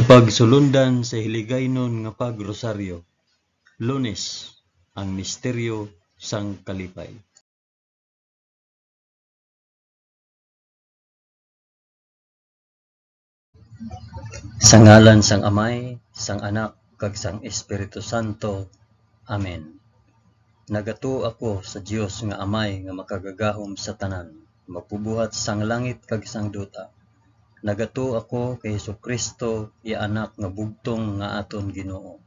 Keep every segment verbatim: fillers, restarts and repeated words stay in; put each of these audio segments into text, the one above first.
Pagsulundan sa Hiligaynon nga Pag-Rosaryo. Lunes, ang misteryo sang kalipay. Sa ngalan sang Amay, sang Anak, kag sang Espiritu Santo. Amen. Nagatuo ako sa Dios nga Amay nga makagagahom sa tanan, magbubuhat sang langit kag sang duta. Nagatuo ako kay Jesu-Cristo, iya Anak nga bugtong nga aton Ginoo,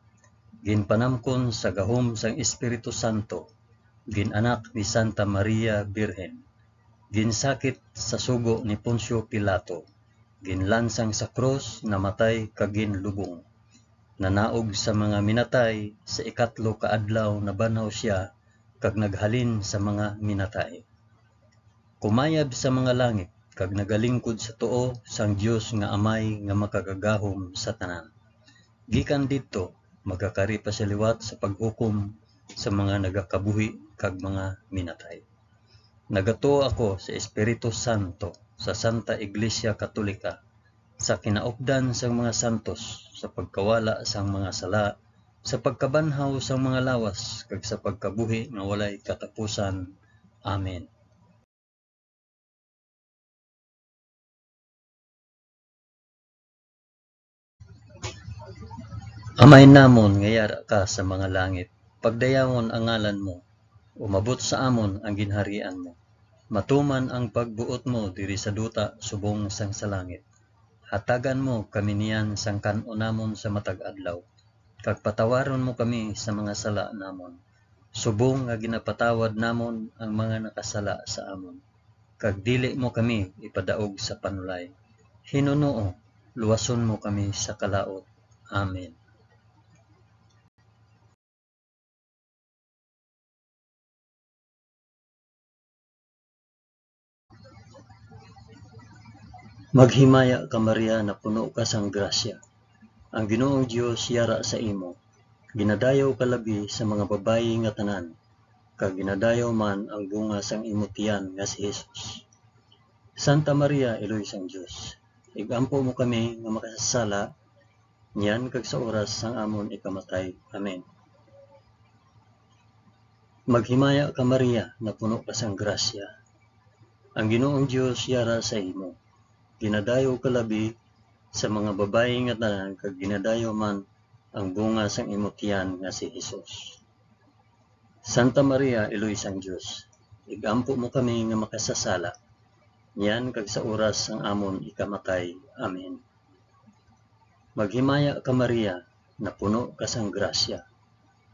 ginpanamkon sa gahom sang Espiritu Santo, gin-anak ni Santa Maria Birhen, ginsakit sa sugo ni Poncio Pilato, ginlansang sa krus, namatay kag ginlubong. Nanaog sa mga minatay, sa ikatlo ka adlaw nabanhaw sia kag naghalin sa mga minatay. Kumayab sa mga langit kag nagalingkod sa tuo sang Dios nga Amay nga makagagahom sa tanan. Gikan didto, magakari pa sia liwat sa paghukom sa mga nagakabuhi kag mga minatay. Nagatuo ako sa Espiritu Santo, sa Santa Iglesia Katolika, sa kinaupdan sang mga santos, sa pagkawala sang mga sala, sa pagkabanhaw sang mga lawas, kag sa pagkabuhi nga walay katapusan. Amen. Amay namon nga yara ka sa mga langit, pagdayawon ang ngalan mo, umabot sa amon ang ginharian mo, matuman ang pagbuot mo diri sa duta subong sang sa langit. Hatagan mo kami niyan sang kan-on namon sa matag adlaw, kag patawaron mo kami sa mga sala namon, subong nga ginapatawad namon ang mga nakasala sa amon, kag dili mo kami ipadaog sa panulay. Hinunoo, luwason mo kami sa kalaut. Amen. Maghimaya ka, Maria, napuno ka sang grasya. Ang Ginoong Dios yara sa imo. Ginadayaw ka labi sa mga babayi nga tanan, kag ginadayaw man ang bunga sang imo tiyan nga si Jesus. Santa Maria, Iloy sang Dios, ig-ampo mo kami nga makasasala, niyan kag sa oras sang amon ikamatay. Amen. Maghimaya ka, Maria, napuno ka sang grasya. Ang Ginoong Dios yara sa imo. Ginadayaw ka labi sa mga babayi nga tanan, kag ginadayaw man ang bunga sang imo tiyan nga si Jesus. Santa Maria, Iloy sang Dios, ig-ampo mo kami nga makasasala, niyan kag sa oras sang amon ikamatay. Amen. Maghimaya ka, Maria, napuno ka sang grasya.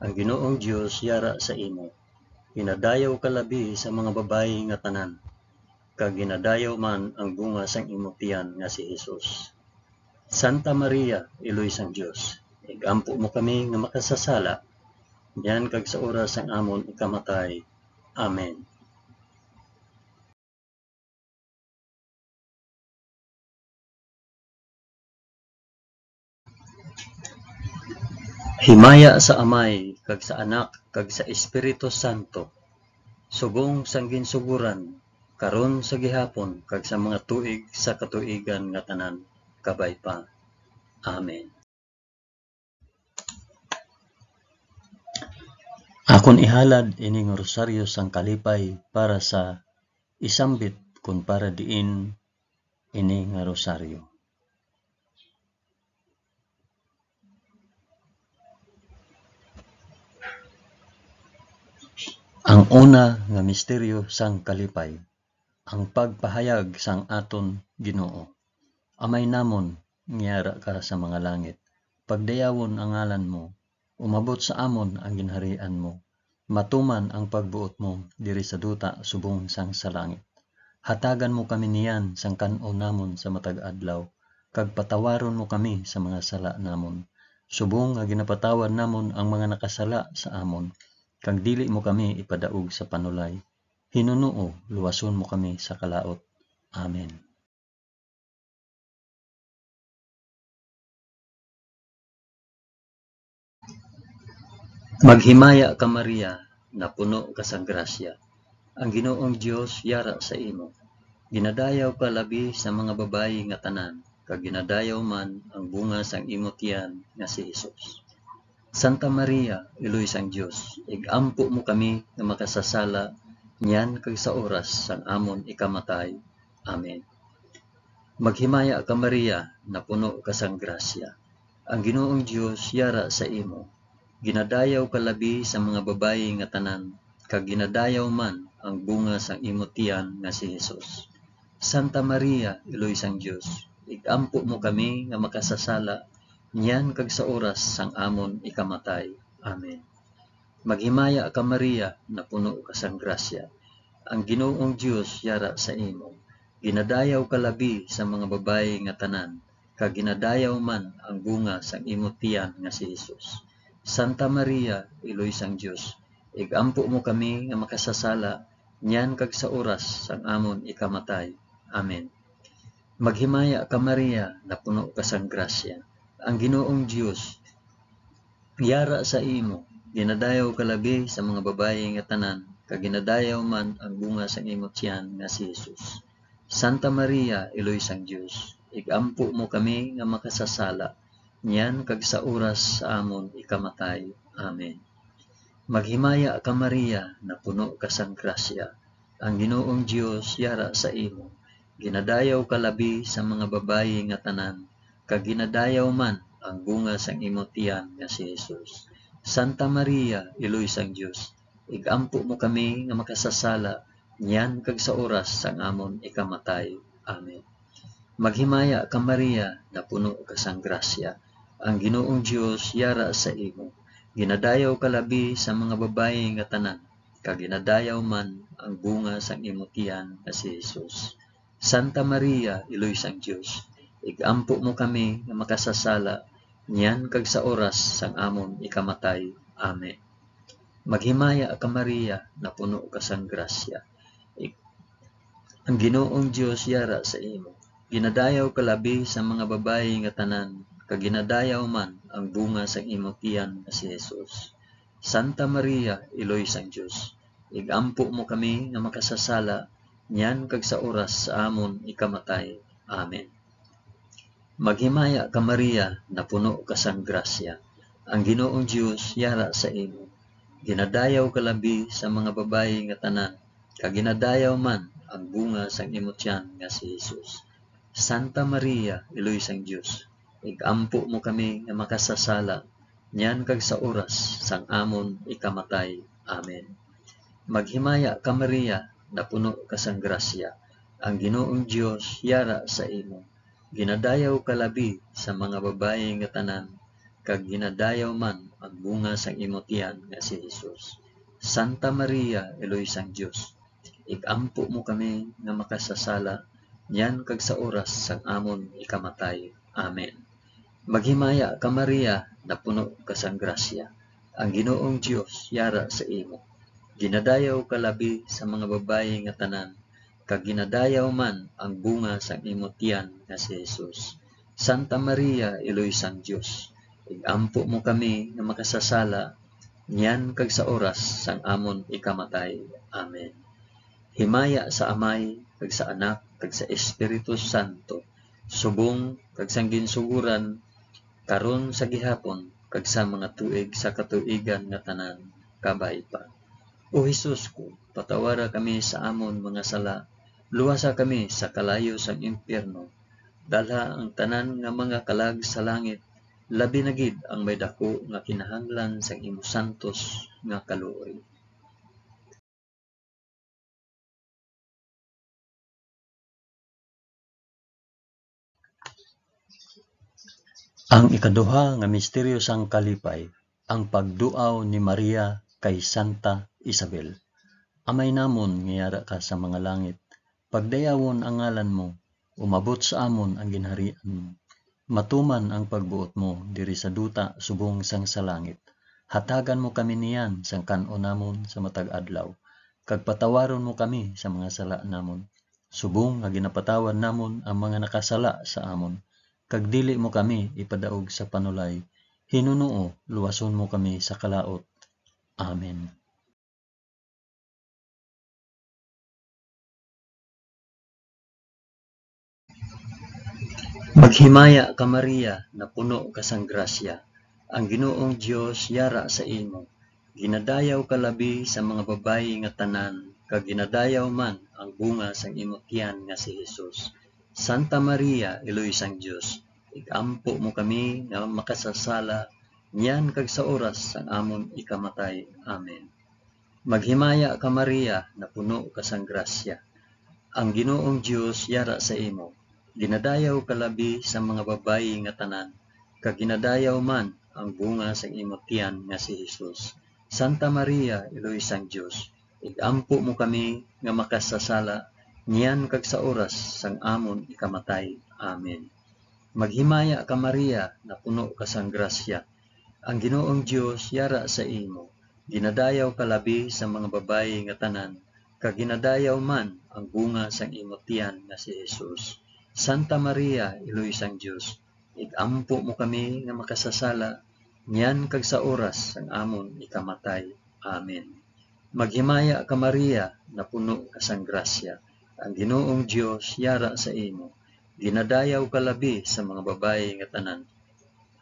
Ang Ginoong Dios yara sa imo. Ginadayaw ka labi sa mga babayi nga tanan, kag ginadayaw man ang bunga sang imo tiyan nga si Jesus. Santa Maria, Iloy sang Dios, ig-ampo mo kami nga makasasala, niyan kag sa oras sang amon ikamatay. Amen. Himaya sa Amay, kag sa Anak, kag sa Espiritu Santo, subong sang ginsugoran, karon, sa gihapon, kag sa mga tuig sa katuigan nga tanan. Kabay pa. Amen. Akon ihalad ini nga rosaryo sang kalipay para sa isambit kon para diin ini nga rosaryo. Ang una nga misteryo sang kalipay, ang pagpahayag sang aton Ginoo. Amay namon, nga yara ka sa mga langit, pagdayawon ang ngalan mo, umabot sa amon ang ginharian mo, matuman ang pagbuot mo diri sa duta subong sang sa langit. Hatagan mo kami niyan sang kan-on namon sa matag adlaw, kag patawaron mo kami sa mga sala namon, subong nga ginapatawad namon ang mga nakasala sa amon, kag dili mo kami ipadaog sa panulay. Hinunoo, luwason mo kami sa kalaut. Amen. Maghimaya ka, Maria, napuno ka sang grasya. Ang Ginoong Dios yara sa imo. Ginadayaw ka labi sa mga babayi nga tanan, kag ginadayaw man ang bunga sang imo tiyan nga si Jesus. Santa Maria, Iloy sang Dios, ig-ampo mo kami nga makasasala niyan kag sa oras sang amon ikamatay. Amen. Maghimaya ka, Maria, napuno ka sang grasya. Ang Ginoong Dios yara sa imo. Ginadayaw ka labi sa mga babayi nga tanan, kag ginadayaw man ang bunga sang imo tiyan nga si Jesus. Santa Maria, Iloy sang Dios, ig-ampo mo kami nga makasasala niyan kag sa oras sang amon ikamatay. Amen. Maghimaya ka, Maria, napuno ka sang grasya. Ang Ginoong Dios yara sa imo. Ginadayaw ka labi sa mga babayi nga tanan, kag ginadayaw man ang bunga sang imo tiyan nga si Jesus. Santa Maria, Iloy sang Dios, ig-ampo mo kami nga makasasala niyan kag sa oras sang amon ikamatay. Amen. Maghimaya ka, Maria, napuno ka sang grasya. Ang Ginoong Dios yara sa imo. Ginadayaw ka labi sa mga babayi nga tanan, kag ginadayaw man ang bunga sang imo tiyan nga si Jesus. Santa Maria, Iloy sang Dios, ig-ampo mo kami nga makasasala, niyan kag sa oras sa amon ikamatay. Amen. Maghimaya ka, Maria, napuno ka sang grasya. Ang Ginoong Dios yara sa imo. Ginadayaw ka labi sa mga babayi nga tanan, kag ginadayaw man ang bunga sang imo tiyan nga si Jesus. Santa Maria, Iloy sang Dios, ig-ampo mo kami nga makasasala niyan kag sa oras sang amon ikamatay. Amen. Maghimaya ka, Maria, napuno ka sang grasya. Ang Ginoong Dios yara sa imo. Ginadayaw ka labi sa mga babayi nga tanan, kag ginadayaw man ang bunga sang imo tiyan nga si Jesus. Santa Maria, Iloy sang Dios, ig-ampo mo kami nga makasasala niyan kag sa oras sang amon ikamatay. Amen. Maghimaya ka, Maria, napuno ka sang grasya. Ig-, ang Ginoong Dios yara sa imo. Ginadayaw ka labi sa mga babayi nga tanan, kag ginadayaw man ang bunga sang imo tiyan nga si Jesus. Santa Maria, Iloy sang Dios, ig-ampo mo kami nga makasasala niyan kag sa oras sa amon ikamatay. Amen. Maghimaya ka, Maria, napuno ka sang grasya. Ang Ginoong Dios yara sa imo. Ginadayaw ka labi sa mga babayi nga tanan, kag ginadayaw man ang bunga sang imo tiyan nga si Jesus. Santa Maria, Iloy sang Dios, ig-ampo mo kami nga makasasala niyan kag sa oras sang amon ikamatay. Amen. Maghimaya ka, Maria, napuno ka sang grasya. Ang Ginoong Dios yara sa imo. Ginadayaw ka labi sa mga babayi nga tanan, kag ginadayaw man ang bunga sang imo tiyan nga si Jesus. Santa Maria, Iloy sang Dios, ig-ampo mo kami nga makasasala niyan kag sa oras sang amon ikamatay. Amen. Maghimaya ka, Maria, napuno ka sang grasya. Ang Ginoong Dios yara sa imo. Ginadayaw ka labi sa mga babayi nga tanan, kag ginadayaw man ang bunga sang imo tiyan nga si Jesus. Santa Maria, Iloy sang Dios, ig-ampo mo kami nga makasasala niyan kag sa oras sang amon ikamatay. Amen. Himaya sa Amay, kag sa Anak, kag sa Espiritu Santo, subong kag sang ginsuguran, karon, sa gihapon, kag sa mga tuig sa katuigan nga tanan. Kabay pa. O Jesus ko, patawara kami sa amon mga sala, luwasa kami sa kalayo sang impyerno, dalha ang tanan nga mga kalag sa langit, labi na gid ang may daku nga kinahanglan sang imo santos nga kaluoy. Ang ikaduha nga misteryo sang kalipay, ang pagduaw ni Maria kay Santa Isabel. Amay namon nga yara ka sa mga langit, pagdayawon ang ngalan mo, umabot sa amon ang ginharian mo. Matuman ang pagbuot mo diri sa duta subong sang sa langit. Hatagan mo kami niyan sang kan-on namon sa matag adlaw, kag patawaron mo kami sa mga sala namon, subong nga ginapatawad namon ang mga nakasala sa amon, kag dili mo kami ipadaog sa panulay, hinunoo luwason mo kami sa kalaut. Amen. Maghimaya ka, Maria, napuno ka sang grasya, ang Ginoong Dios yara sa imo. Ginadayaw ka labi sa mga babayi nga tanan, kag ginadayaw man ang bunga sang imo tiyan nga si Jesus. Santa Maria, Iloy sang Dios, ig-ampo mo kami nga makasasala, niyan kag sa oras sang amon ikamatay. Amen. Maghimaya ka, Maria, napuno ka sang grasya. Ang Ginoong Dios yara sa imo. Ginadayaw ka labi sa mga babayi nga tanan, kag ginadayaw man ang bunga sang imo tiyan nga si Jesus. Santa Maria, Iloy sang Dios, ig-ampo mo kami nga makasasala, niyan kag sa oras sang amon ikamatay. Amen. Maghimaya ka, Maria, napuno ka sang grasya. Ang Ginoong Dios yara sa imo. Ginadayaw ka labi sa mga babayi nga tanan, kag ginadayaw man ang bunga sang imo tiyan nga si Jesus. Santa Maria, Iloy sang Dios, ig-ampo mo kami nga makasasala, niyan kag sa oras sang amon ikamatay. Amen. Maghimaya ka, Maria, napuno ka sang grasya. Ang Ginoong Dios yara sa imo. Ginadayaw ka labi sa mga babayi nga tanan,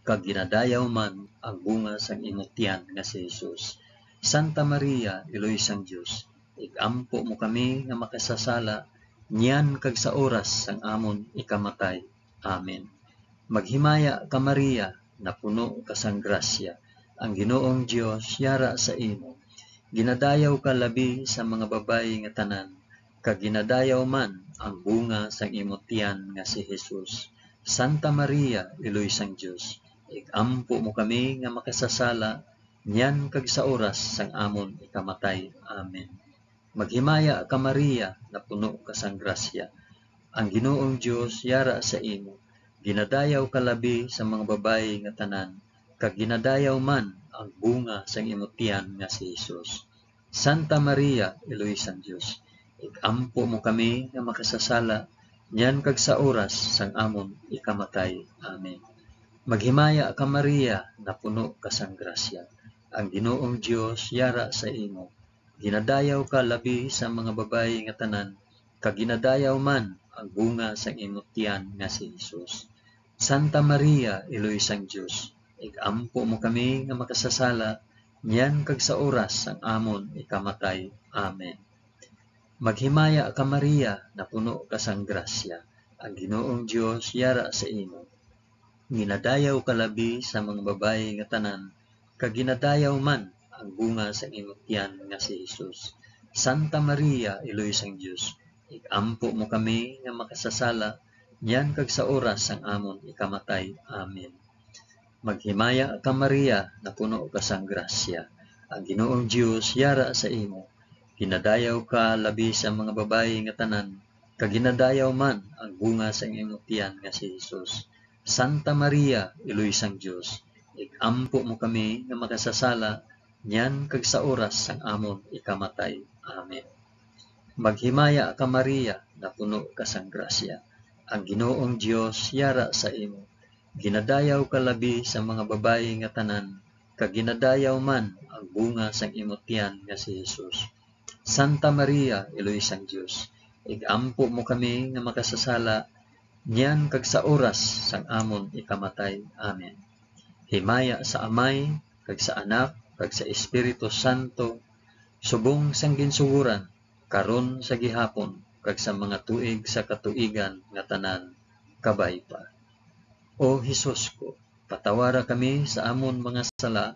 kag ginadayaw man ang bunga sang imo tiyan nga si Jesus. Santa Maria, Iloy sang Dios, ig-ampo mo kami nga makasasala, niyan kag sa oras sang amon ikamatay. Amen. Maghimaya ka, Maria, napuno ka sang grasya, ang Ginoong Dios yara sa imo. Ginadayaw ka labi sa mga babayi nga tanan, kag ginadayaw man ang bunga sang imo tiyan nga si Jesus. Santa Maria, Iloy sang Dios, ig-ampo mo kami nga makasasala, niyan kag sa oras sang amon ikamatay. Amen. Maghimaya ka, Maria, napuno ka sang grasya. Ang Ginoong Dios yara sa imo. Ginadayaw ka labi sa mga babayi nga tanan, kag ginadayaw man ang bunga sang imo tiyan nga si Jesus. Santa Maria, Iloy sang Dios, ig-ampo mo kami nga makasasala, niyan kag sa oras sang amon ikamatay. Amen. Maghimaya ka, Maria, napuno ka sang grasya. Ang Ginoong Dios yara sa imo. Ginadayaw ka labi sa mga babayi nga tanan, kag ginadayaw man ang bunga sang imo tiyan nga si Jesus. Santa Maria, Iloy sang Dios, ig-ampo mo kami nga makasasala, niyan kag sa oras sang amon ikamatay. Amen. Maghimaya ka, Maria, napuno ka sang grasya, ang Ginoong Dios yara sa imo. Ginadayaw ka labi sa mga babayi nga tanan, kag ginadayaw man ang bunga sang imo tiyan nga si Jesus. Santa Maria, Iloy sang Dios, ig-ampo mo kami nga makasasala, niyan kag sa oras sang amon ikamatay. Amen. Maghimaya ka, Maria, napuno ka sang grasya. Ang Ginoong Dios yara sa imo. Ginadayaw ka labi sa mga babayi nga tanan, kag ginadayaw man ang bunga sang imo tiyan nga si Jesus. Santa Maria, Iloy sang Dios, ig-ampo mo kami nga makasasala, niyan kag sa oras sang amon ikamatay. Amen. Maghimaya ka, Maria, napuno ka sang grasya. Ang Ginoong Dios yara sa imo. Ginadayaw ka labi sa mga babayi nga tanan, kag ginadayaw man ang bunga sang imo tiyan nga si Jesus. Santa Maria, Iloy sang Dios, ig-ampo mo kami nga makasasala, niyan kag sa oras sang amon ikamatay. Amen. Himaya sa Amay, kag sa Anak, kag sa Espiritu Santo, subong sang ginsugoran, karon, sa gihapon, kag sa mga tuig sa katuigan nga tanan. Kabay pa. O Jesus ko, patawara kami sa amon mga sala,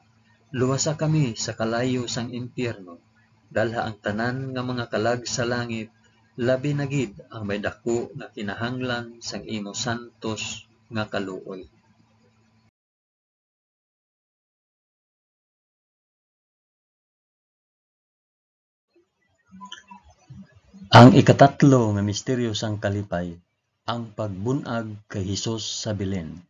luwasa kami sa kalayo sang impyerno, dalha ang tanan nga mga kalag sa langit, labi na gid ang may daku nga kinahanglan sang imo santos nga kaluoy. Ang ikatatlo nga misteryo sang kalipay, ang pagbun-ag kay Jesus sa Belen.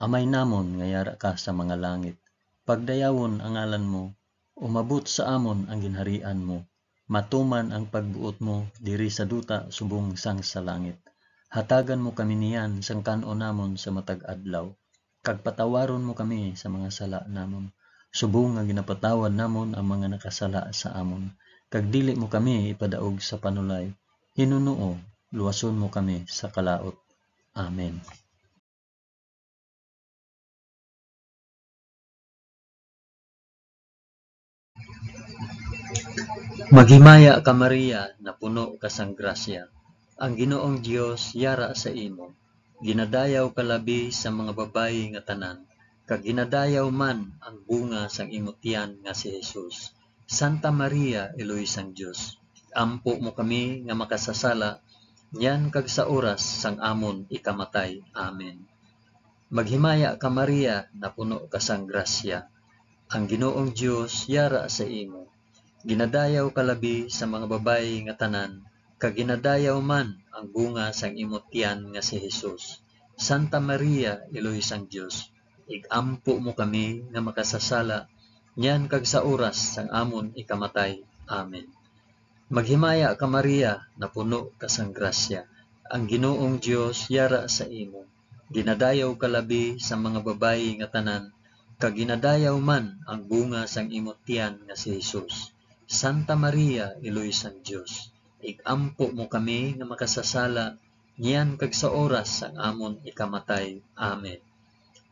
Amay namon nga yara ka sa mga langit, pagdayawon ang ngalan mo, umabot sa amon ang ginharian mo, matuman ang pagbuot mo diri sa duta subong sang sa langit. Hatagan mo kami niyan sang kan-on namon sa matag adlaw, kag patawaron mo kami sa mga sala namon, subong nga ginapatawad namon ang mga nakasala sa amon, kag dili mo kami ipadaog sa panulay, hinunoo, luwason mo kami sa kalaut. Amen. Maghimaya ka, Maria, napuno ka sang grasya. Ang Ginoong Dios yara sa imo. Ginadayaw ka labi sa mga babayi nga tanan, kag ginadayaw man ang bunga sang imo tiyan nga si Jesus. Santa Maria, Iloy sang Dios, ampo mo kami nga makasasala, niyan kag sa oras sang amon ikamatay. Amen. Maghimaya ka, Maria, napuno ka sang grasya. Ang Ginoong Dios yara sa imo. Ginadayaw ka labi sa mga babayi nga tanan, kag ginadayaw man ang bunga sang imo tiyan nga si Jesus. Santa Maria, Iloy sang Dios, ig-ampo mo kami nga makasasala, niyan kag sa oras sang amon ikamatay. Amen. Maghimaya ka, Maria, napuno ka sang grasya. Ang Ginoong Dios yara sa imo. Ginadayaw ka labi sa mga babayi nga tanan, kag ginadayaw man ang bunga sang imo tiyan nga si Jesus. Santa Maria, Iloy sang Dios, ig-ampo mo kami nga makasasala, niyan kag sa oras sang amon ikamatay. Amen.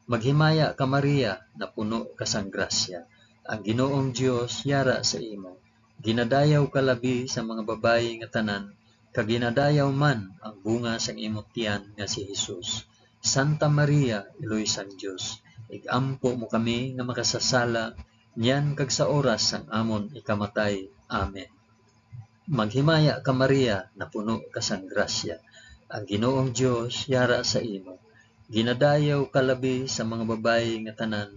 Maghimaya ka, Maria, napuno ka sang grasya. Ang Ginoong Dios yara sa imo. Ginadayaw ka labi sa mga babayi nga tanan, kag ginadayaw man ang bunga sang imo tiyan nga si Jesus. Santa Maria, Iloy sang Dios, ig-ampo mo kami nga makasasala, niyan kag sa oras sang amon ikamatay. Amen. Maghimaya ka, Maria, napuno ka sang grasya. Ang Ginoong Dios yara sa imo. Ginadayaw ka labi sa mga babayi nga tanan,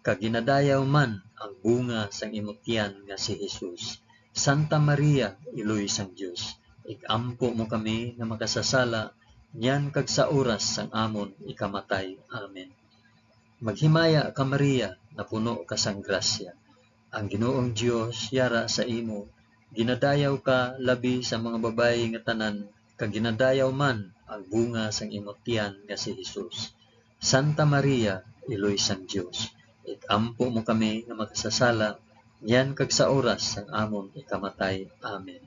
kag ginadayaw man ang bunga sang imo tiyan nga si Jesus. Santa Maria, Iloy sang Dios, ig-ampo mo kami nga makasasala, niyan kag sa oras sang amon ikamatay. Amen. Maghimaya ka, Maria, napuno ka sang grasya. Ang Ginoong Dios yara sa imo. Ginadayaw ka labi sa mga babayi nga tanan, kag ginadayaw man ang bunga sang imo tiyan nga si Jesus. Santa Maria, Iloy sang Dios, ig-ampo mo kami nga makasasala, niyan kag sa oras sang amon ikamatay. Amen.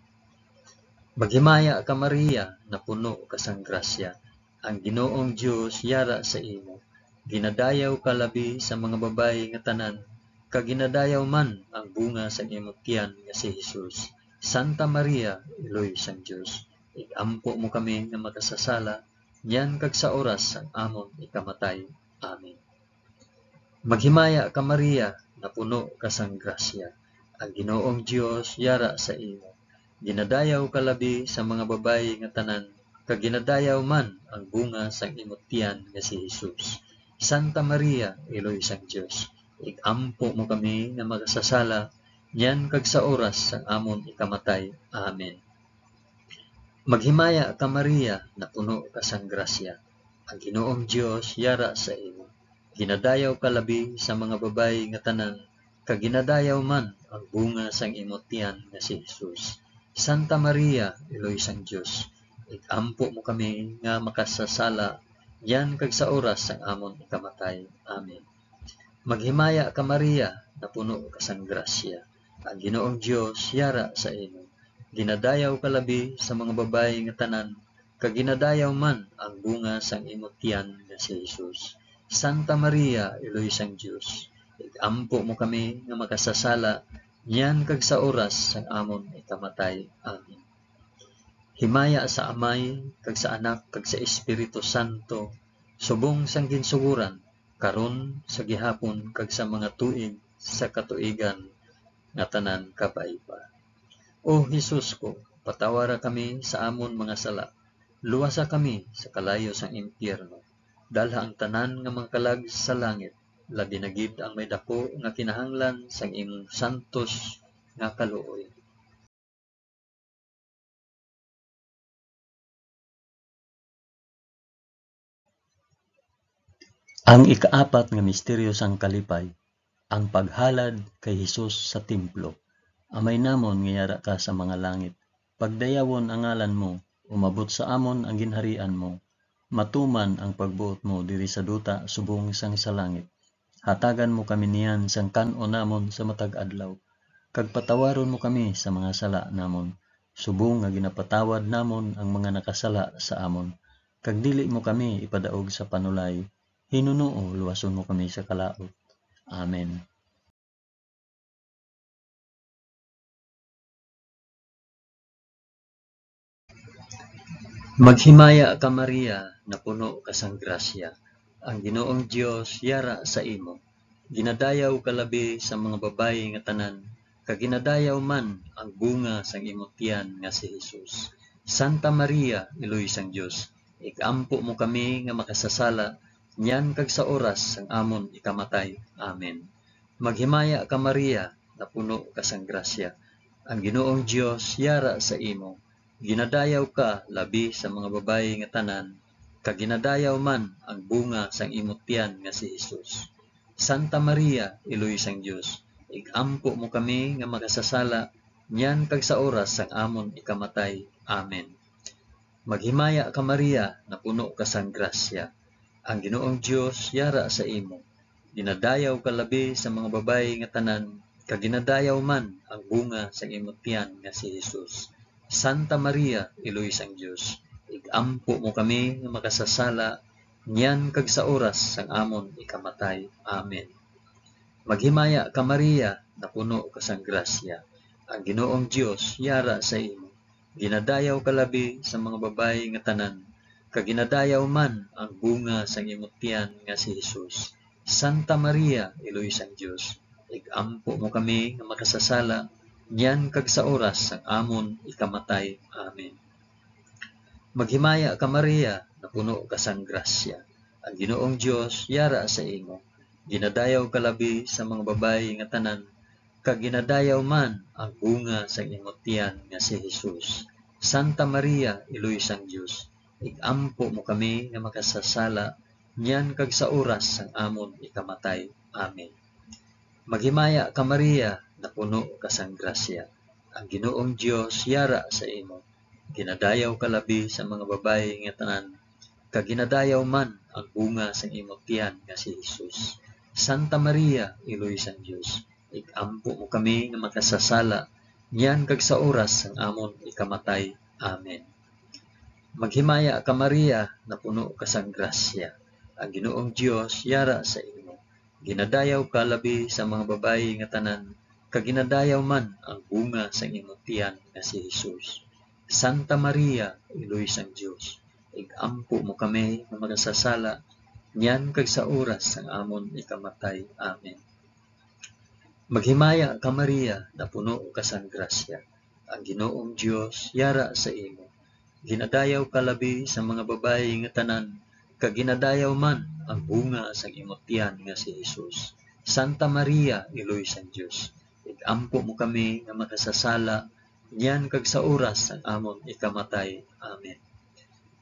Maghimaya ka, Maria, napuno ka sang grasya. Ang Ginoong Dios yara sa imo. Ginadayaw ka labi sa mga babayi nga tanan, kag ginadayaw man ang bunga sang imo tiyan nga si Jesus. Santa Maria, Iloy sang Dios, ig-ampo mo kami nga makasasala, niyan kag sa oras sang amon ikamatay. Amen. Maghimaya ka, Maria, napuno ka sang grasya. Ang Ginoong Dios yara sa imo. Ginadayaw ka labi sa mga babayi nga tanan, kag ginadayaw man ang bunga sang imo tiyan nga si Jesus. Santa Maria, Iloy sang Dios, ig-ampo mo kami nga makasasala, niyan kag sa oras sang amon ikamatay. Amen. Maghimaya ka, Maria, napuno ka sang grasya. Ang Ginoong Dios yara sa imo. Ginadayaw ka labi sa mga babayi nga tanan, kag ginadayaw man ang bunga sang imo tiyan nga si Jesus. Santa Maria, Iloy sang Dios, ig-ampo mo kami nga makasasala, niyan kag sa oras sang amon ikamatay. Amen. Maghimaya ka, Maria, napuno ka sang grasya. Ang Ginoong Dios yara sa imo. Ginadayaw ka labi sa mga babayi nga tanan, kag ginadayaw man ang bunga sang imo tiyan nga si Jesus. Santa Maria, Iloy sang Dios, ig-ampo mo kami nga makasasala, niyan kag sa oras sang amon ikamatay. Amen. Himaya sa Amay, kag sa Anak, kag sa Espiritu Santo, subong sang ginsugoran, karon, sa gihapon, kag sa mga tuig sa katuigan nga tanan. Kabay pa. O Jesus ko, patawara kami sa amon mga sala, luwasa kami sa kalayo sang impyerno, dalha ang tanan nga mga kalag sa langit, labi na gid ang may daku nga kinahanglan sang imong santos nga kaluoy. Ang ikaapat nga misteryo sang kalipay, ang paghalad kay Jesus sa templo. Amay namon nga yara ka sa mga langit, pagdayawon ang ngalan mo, umabot sa amon ang ginharian mo, matuman ang pagbuot mo diri sa duta subong sang sa langit. Hatagan mo kami niyan sang kan-on namon sa matag adlaw, kag patawaron mo kami sa mga sala namon, subong nga ginapatawad namon ang mga nakasala sa amon, kag dili mo kami ipadaog sa panulay, hinunoo luwason mo kami sa kalaut. Amen. Maghimaya ka, Maria, napuno ka sang grasya. Ang Ginoong Dios yara sa imo. Ginadayaw ka labi sa mga babayi nga tanan, kag ginadayaw man ang bunga sang imo tiyan nga si Jesus. Santa Maria, Iloy sang Dios, ig-ampo mo kami nga makasasala, niyan kag sa oras sang amon ikamatay. Amen. Maghimaya ka, Maria, napuno ka sang grasya. Ang Ginoong Dios yara sa imo. Ginadayaw ka labi sa mga babayi nga tanan, kag ginadayaw man ang bunga sang imo tiyan nga si Jesus. Santa Maria, Iloy sang Dios, ig-ampo mo kami nga makasasala, niyan kag sa oras sang amon ikamatay. Amen. Maghimaya ka, Maria, napuno ka sang grasya. Ang Ginoong Dios yara sa imo. Ginadayaw ka labi sa mga babayi nga tanan, kag ginadayaw man ang bunga sang imo tiyan nga si Jesus. Santa Maria, Iloy sang Dios, ig-ampo mo kami nga makasasala, niyan kag sa oras sang amon ikamatay. Amen. Maghimaya ka, Maria, napuno ka sang grasya. Ang Ginoong Dios yara sa imo. Ginadayaw ka labi sa mga babayi nga tanan, kag ginadayaw man ang bunga sang imo tiyan nga si Jesus. Santa Maria, Iloy sang Dios, ig-ampo mo kami nga makasasala, niyan kag sa oras sang amon ikamatay. Amen. Maghimaya ka, Maria, napuno ka sang grasya. Ang Ginoong Dios yara sa imo. Ginadayaw ka labi sa mga babayi nga tanan, kag ginadayaw man ang bunga sang imo tiyan nga si Jesus. Santa Maria, Iloy sang Dios, ig-ampo mo kami nga makasasala, niyan kag sa oras sang amon ikamatay. Amen. Maghimaya ka, Maria, napuno ka sang grasya. Ang Ginoong Dios yara sa imo. Ginadayaw ka labi sa mga babayi nga tanan, kag ginadayaw man ang bunga sang imo tiyan nga si Jesus. Santa Maria, Iloy sang Dios, ig-ampo mo kami nga makasasala, niyan kag sa oras sang amon ikamatay. Amen. Maghimaya ka, Maria, napuno ka sang grasya. Ang Ginoong Dios yara sa imo. Ginadayaw ka labi sa mga babayi nga tanan, kag ginadayaw man ang bunga sang imo tiyan nga si Jesus. Santa Maria, Iloy sang Dios, ig-ampo mo kami nga makasasala, niyan kag sa oras sang amon ikamatay. Amen. Maghimaya ka, Maria, napuno ka sang grasya. Ang Ginoong Dios yara sa imo. Ginadayaw ka labi sa mga babayi nga tanan, kag ginadayaw man ang bunga sang imo tiyan nga si Jesus. Santa Maria, Iloy sang Dios, ig-ampo mo kami nga makasasala, niyan kag sa oras sang amon ikamatay. Amen.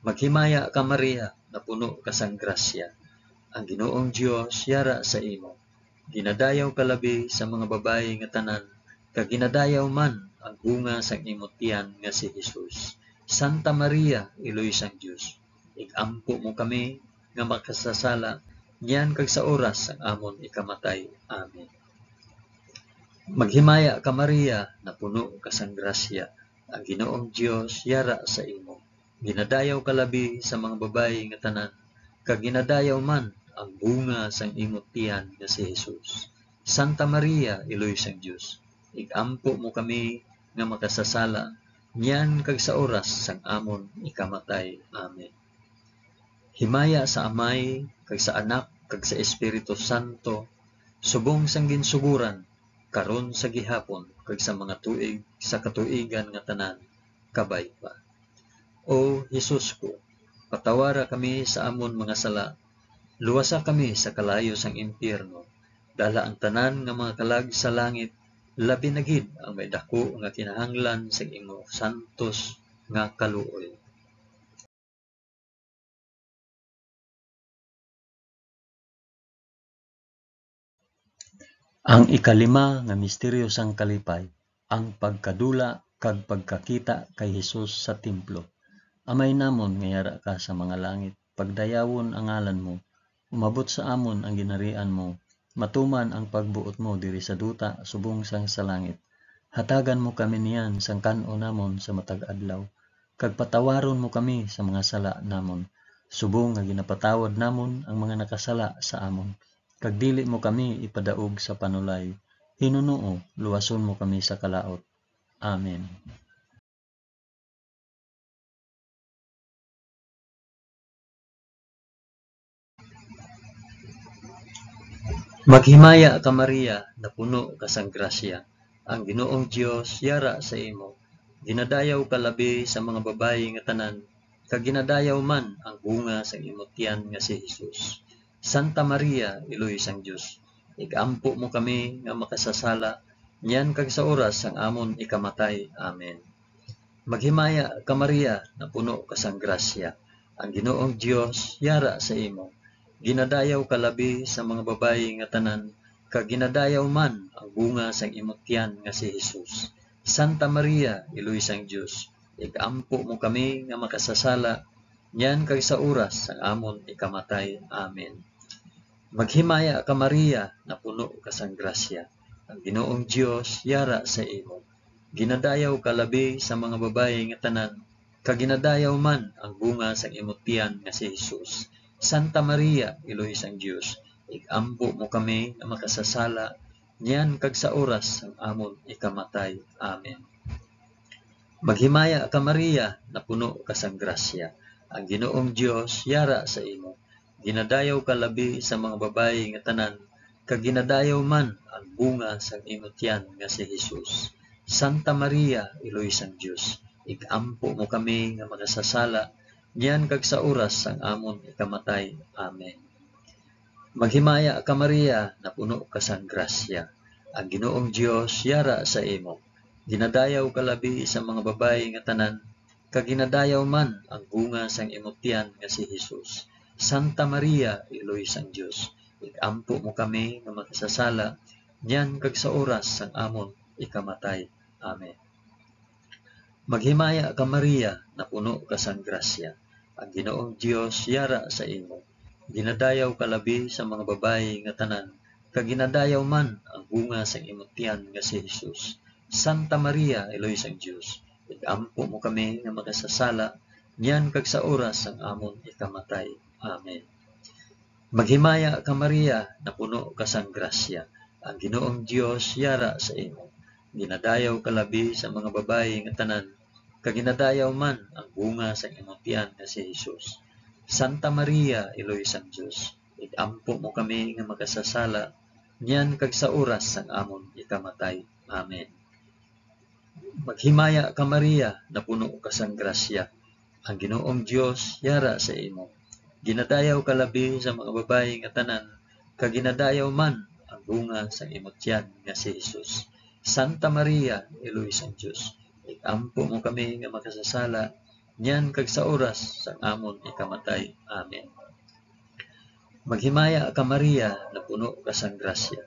Maghimaya ka, Maria, napuno ka sang grasya. Ang Ginoong Dios yara sa imo. Ginadayaw ka labi sa mga babayi nga tanan, kag ginadayaw man ang bunga sang imo tiyan nga si Jesus. Santa Maria, Iloy sang Dios, ig-ampo mo kami nga makasasala, niyan kag sa oras sang amon ikamatay. Amen. Maghimaya ka, Maria, napuno ka sang grasya, ang Ginoong Dios yara sa imo. Ginadayaw ka labi sa mga babayi nga tanan, kag ginadayaw man ang bunga sang imo tiyan nga si Jesus. Santa Maria, Iloy sang Dios, ig-ampo mo kami nga makasasala, niyan kag sa oras sang amon ikamatay. Amen. Himaya sa Amay, kag sa Anak, kag sa Espiritu Santo, subong sang ginsugoran, karon, sa gihapon, kag sa mga tuig sa katuigan nga tanan. Kabay pa. O Jesus ko, patawara kami sa amon mga sala, luwasa kami sa kalayo sang impyerno, dala ang tanan nga mga kalag sa langit, labi na gid ang may daku nga kinahanglan sang imo santos nga kaluoy. Ang ikalima nga misteryo sang kalipay, ang pagkadula kag pagkakita kay Jesus sa templo. Amay namon nga yara ka sa mga langit, pagdayawon ang ngalan mo, umabot sa amon ang ginharian mo, matuman ang pagbuot mo diri sa duta subong sang sa langit. Hatagan mo kami niyan sang kan-on namon sa matag adlaw, kag patawaron mo kami sa mga sala namon, subong nga ginapatawad namon ang mga nakasala sa amon, kag dili mo kami ipadaog sa panulay. Hinunoo, luwason mo kami sa kalaut. Amen. Maghimaya ka, Maria, napuno ka sang grasya, ang Ginoong Dios yara sa imo. Ginadayaw ka labi sa mga babayi nga tanan, kag ginadayaw man ang bunga sang imo tiyan nga si Jesus. Santa Maria, Iloy sang Dios, ig-ampo mo kami nga makasasala, niyan kag sa oras sang amon ikamatay. Amen. Maghimaya ka, Maria, napuno ka sang grasya, ang Ginoong Dios yara sa imo. Ginadayaw ka labi sa mga babayi nga tanan, kag ginadayaw man ang bunga sang imo tiyan nga si Jesus. Santa Maria, Iloy sang Dios, ig-ampo mo kami nga makasasala, niyan kag sa oras sang amon ikamatay. Amen. Maghimaya ka, Maria, napuno ka sang grasya, ang Ginoong Dios yara sa imo. Ginadayaw ka labi sa mga babayi nga tanan, kag ginadayaw man ang bunga sang imo tiyan nga si Jesus. Santa Maria, Iloy sang Dios, ig-ampo mo kami nga makasasala, niyan kag sa oras sang amon ikamatay. Amen. Maghimaya ka, Maria, napuno ka sang grasya, ang Ginoong Dios yara sa imo. Ginadayaw ka labi sa mga babayi nga tanan, kag ginadayaw man ang bunga sang imo tiyan nga si Jesus. Santa Maria, Iloy sang Dios, ig-ampo mo kami nga makasasala, niyan kag sa oras sang amon ikamatay. Amen. Maghimaya ka, Maria, napuno ka sang grasya, ang Ginoong Dios yara sa imo. Ginadayaw ka labi sa mga babayi nga tanan, kag ginadayaw man ang bunga sang imo tiyan nga si Jesus. Santa Maria, Iloy sang Dios, ig-ampo mo kami nga makasasala, niyan kag sa oras sang amon ikamatay. Amen. Maghimaya ka, Maria, napuno ka sang grasya, ang Ginoong Dios yara sa imo. Ginadayaw ka labi sa mga babayi nga tanan, kag ginadayaw man ang bunga sang imo tiyan nga si Jesus. Santa Maria, Iloy sang Dios, ig-ampo mo kami nga makasasala, niyan kag sa oras sang amon ikamatay. Amen. Maghimaya ka, Maria, napuno ka sang grasya, ang Ginoong Dios yara sa imo. Ginadayaw ka labi sa mga babayi nga tanan, kag ginadayaw man ang bunga sang imo tiyan nga si Jesus. Santa Maria, Iloy sang Dios, ig-ampo mo kami nga makasasala, niyan kag sa oras sang amon ikamatay. Amen. Maghimaya ka, Maria, napuno ka sang grasya, ang Ginoong Dios yara sa imo. Ginadayaw ka labi sa mga babayi nga tanan, kag ginadayaw man ang bunga sang imo tiyan nga si Jesus. Santa Maria, Iloy sang Dios, ig-ampo mo kami nga makasasala, niyan kag sa oras sang amon ikamatay. Amen. Maghimaya ka, Maria, napuno ka sang grasya,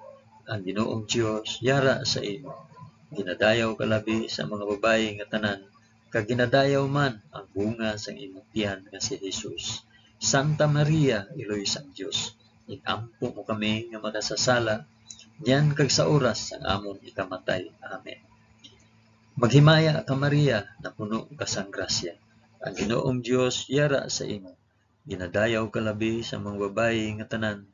ang Ginoong Dios yara sa imo. Ginadayaw ka labi sa mga babayi nga tanan, kag ginadayaw man ang bunga sang imo tiyan nga si Jesus. Santa Maria, Iloy sang Dios, ig-ampo mo kami nga makasasala, niyan kag sa oras sang amon ikamatay. Amen. Maghimaya ka, Maria, napuno ka sang grasya, ang Ginoong Dios yara sa imo. Ginadayaw ka labi sa mga babayi nga tanan,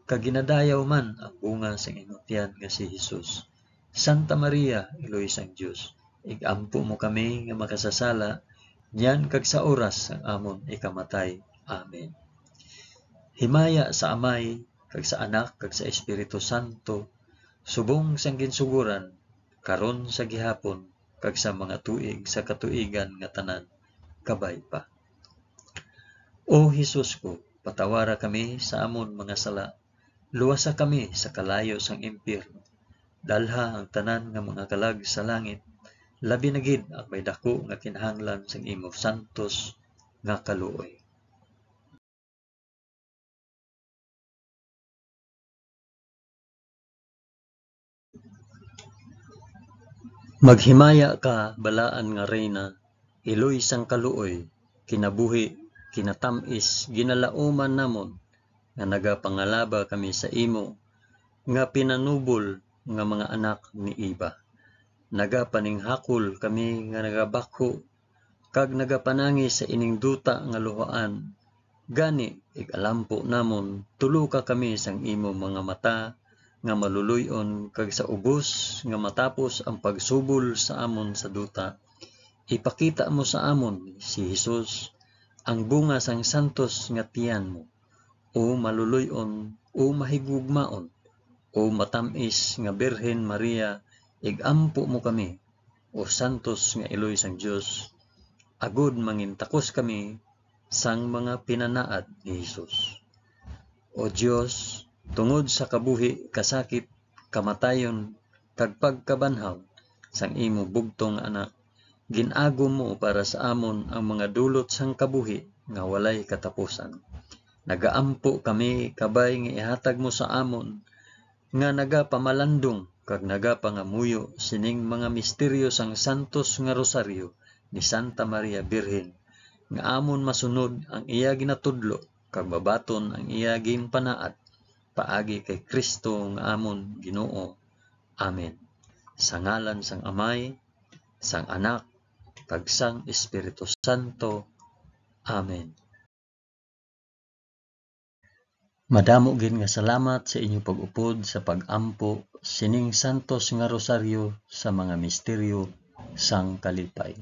kag ginadayaw man ang bunga sang imo tiyan nga si Jesus. Santa Maria, Iloy sang Dios, ig-ampo mo kami nga makasasala, niyan kag sa oras sang amon ikamatay. Amen. Himaya sa Amay, kag sa Anak, kag sa Espiritu Santo, subong sang ginsugoran, karon, sa gihapon, kag sa mga tuig sa katuigan nga tanan. Kabay pa. O Jesus ko, patawara kami sa amon mga sala, luwasa kami sa kalayo sang impyerno, dalha ang tanan nga mga kalag sa langit, labi na gid ang may daku nga kinahanglan sang imo santos nga kaluoy. Maghimaya ka, balaan nga Reyna, iloy sang kaluoy, kinabuhi, kinatam-is, ginalauman namon, nga nagapangalaba kami sa imo, nga pinanubol nga mga anak ni Eva. Nagapaninghakol kami nga nagabakho kag nagapanangi sa ining duta nga luhaan. Gani, ig-alampo namon, tuloka kami sang imo mga mata nga maluloy-on, kag sa ubos nga matapos ang pagsubol sa amon sa duta, ipakita mo sa amon si Jesus, ang bunga sang santos nga tiyan mo, o maluloy-on, o mahigugmaon, O matam-is nga Birhen Maria, ig-ampo mo kami, O santos nga iloy sang Dios, agod mangintakos kami sang mga pinanaad ni Jesus. O Dios, tungod sa kabuhi, kasakit, kamatayon, kag pagkabanhaw sang imo bugtong nga Anak, gin-agom mo para sa amon ang mga dulot sang kabuhi nga walay katapusan. Nagaampo kami kabay nga ihatag mo sa amon nga nagapamalandong kag nagapangamuyo sining mga misteryo sang santos nga rosaryo ni Santa Maria Birhen, nga amon masunod ang iya ginatudlo kag mabaton ang iya ginpanaad, paagi kay Cristo nga amon Ginoo. Amen. Sa ngalan sang Amay, sang Anak, kag sang Espiritu Santo. Amen. Madamo gid nga salamat sa inyo pag-upod sa pag-ampo sining santos nga rosaryo sa mga misteryo sang kalipay.